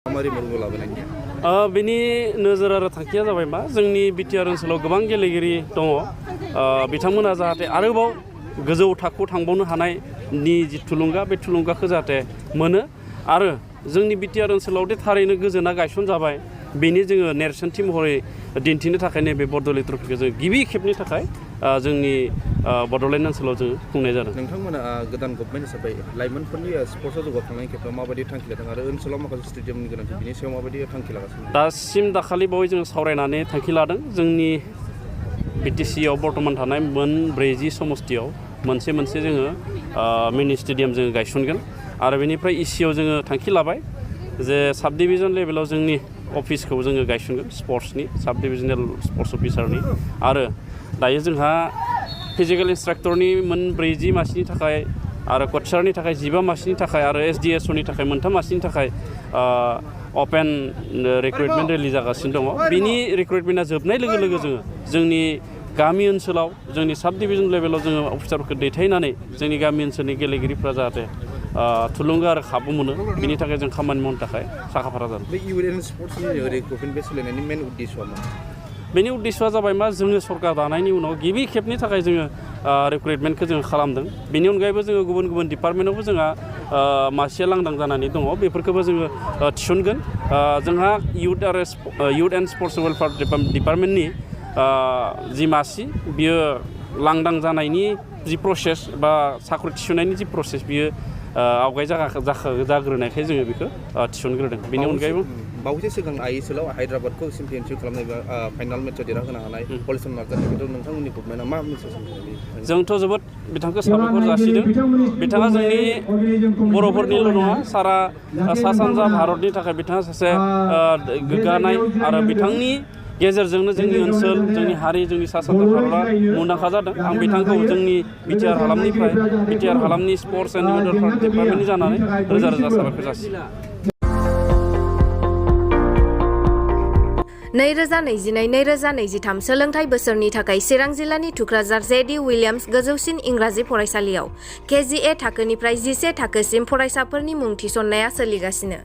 बेनि नोजोर आरो थांखिया जाबाय मा जोंनि बिटिआर ओनसोलाव गोबां गेलेगिरि दङ बिथांमोना जाहाथे आरोबाव गोजौ थाखोआव थांबावनो हानायनि जि थुलुंगा बे थुलुंगाखौ जाहाथे मोनो आरो जोंनि बिटिआर ओनसोलाव दे थारैनो गोजोना गायसन जाबाय बेनि जोङो नेरसोनथि महरै दिन्थिनो थाखाय नैबे बड'लेण्ड ट्रफिखौ जों गिबि खेबनि थाखाय जोंनि बड'लेण्ड ओनसोलाव जों खुंनाय जादों। नोंथांमोना गोदान गभर्नमेन्ट हिसाबै लाइमोनफोरनि स्पर्ट्सआव जौगाखांनायनि खेथ्रआव माबायदि थांखि लादों आरो ओनसोलाव माखासे स्टेडियामनि गोनांथि बिनि सायाव माबायदि थांखि लागासिनो दासिम दाखालि बावै जों सावरायनानै थांखि लादों जोंनि बिटिसिआव बर्तमान थानाय मोन 40 समस्तियाव मोनसे जोङो मिनि स्टेडियाम जोङो गायसनगोन आरो बेनिफ्राय इसिआव जोङो थांखि लाबाय जे साब डिभिजन लेभेलाव जोंनि अफिसखौ जोङो गायसनगोन स्पर्ट्सनि साब डिभिजनेल स्पर्ट्स अफिसारनि आरो दायो जोंहा फिजिकेल इन्सट्राक्टरनि मोन 40 मासिनि थाखाय आरो कचारनि थाखाय 15 मासिनि थाखाय आरो एसडिएसअनि थाखाय 3 मासिनि थाखाय अपेन रिक्रुइटमेन्ट रेलि जागासिनो दङ बिनि रिक्रुइटमेन्टआ जोबनाय लोगो लोगो जोंनि गामि ओनसोलाव जोंनि साब डिभिजन लेभेलाव जोङो अफिसारफोरखौ दैथायनानै जोंनि गामि ओनसोलनि गेलेगिरिफ्रा जाहाथे थुलुंगा आरो खाबु मोनो बिनि थाखाय जों खामानि मावनो थाखाय साखाफारा जादों। बे इउएन स्पर्ट्सनि रिक्रुटमेन्ट बे सोलायनायनि मेन उद्देश्यआ मा? बेनि उद्देश्यआ जाबाय मा जोङो सरकार दानायनि उनाव गिबि खेबनि थाखाय जोङो रिक्रुइटमेन्टखौ जोङो खालामदों बेनि अनगायैबो जोङो गुबुन डिपार्टमेन्टआवबो जोंहा मासिया लांदां जानानै दङ बेफोरखौबो जोङो थिसनगोन जोंहा इउथ एन्ड स्पर्ट्स वेलफेयार डिपार्टमेन्टनि जि मासि बियो लांदां जानायनि जि प्रसेस बा साख्रि थिसननायनि जि प्रसेस बियो आवगाय जाग्रोनायखाय जोङो बेखौ थिसनग्रोदों बेनि अनगायैबो बावैसो सिगां आइएसएलआव हायद्राबादखौ चेम्पियनशिप खालामनाय फाइनाल मेचआव देरहाहोनो हानाय हलिचरन नार्जारिनि खेथ्रआव नोंथांमोननि गभर्नमेन्टआ मा मेसेज होनो? जोंथ' जोबोद बिथांखौ साबायखर जासिदों बिथाङा जोंनि बर'फोरनिल' नङा सारा सा सानजा भारतनि थाखाय बिथाङा सासे गोग्गानाय आरो बिथांनि गेजेरजोंनो जोंनि ओनसोल जोंनि हारि जोंनि सा सानजा भारतआ मुंदांखा जादों आं बिथांखौ जोंनि बिटिआर हालामनि स्पर्ट्स एन्ड वेलफेयार डिपार्टमेन्टनि जानानै रोजा रोजा साबायखर जासियो। 2022-2023 सोलोंथाइ बोसोरनि थाखाय चिरां जिल्लानि थुक्राझार जेडि उइलियाम्स गोजौसिन इंराजि फरायसालियाव केजिए थाखोनिफ्राय 11 थाखोसिम फरायसाफोरनि मुं थिसननाया सोलिगासिनो।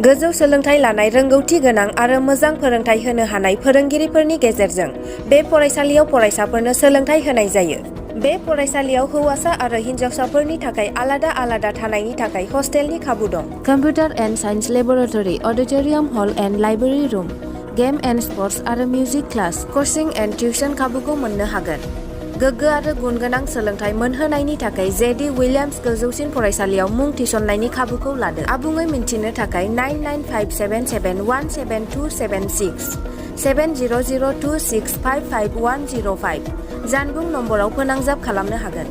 गोजौ सोलोंथाइ लानाय रोंगौथि गोनां आरो मोजां फोरोंथाइ होनो हानाय फोरोंगिरिफोरनि गेजेरजों बे फरायसालियाव फरायसाफोरनो सोलोंथाइ होनाय जायो। बे फरायसालियाव हौवासा आरो हिन्जावसाफोरनि थाखाय आलादा थानायनि थाखाय हस्टेलनि खाबु दं। Computer and science laboratory, auditorium hall and library room, game and sports आरो music class, coaching and tuition खाबुखौ मोननो हागोन। गोग्गो आरो गुन गोनां सोलोंथाइ मोनहोनायनि थाखाय जेडि उइलियाम्स गोजौसिन फरायसालियाव मुं थिसननायनि खाबुखौ लादो। आबुङै मिन्थिनो थाखाय 9957717276 7002655105 जानबुं नम्बराव फोनांजाब खालामनो हागोन।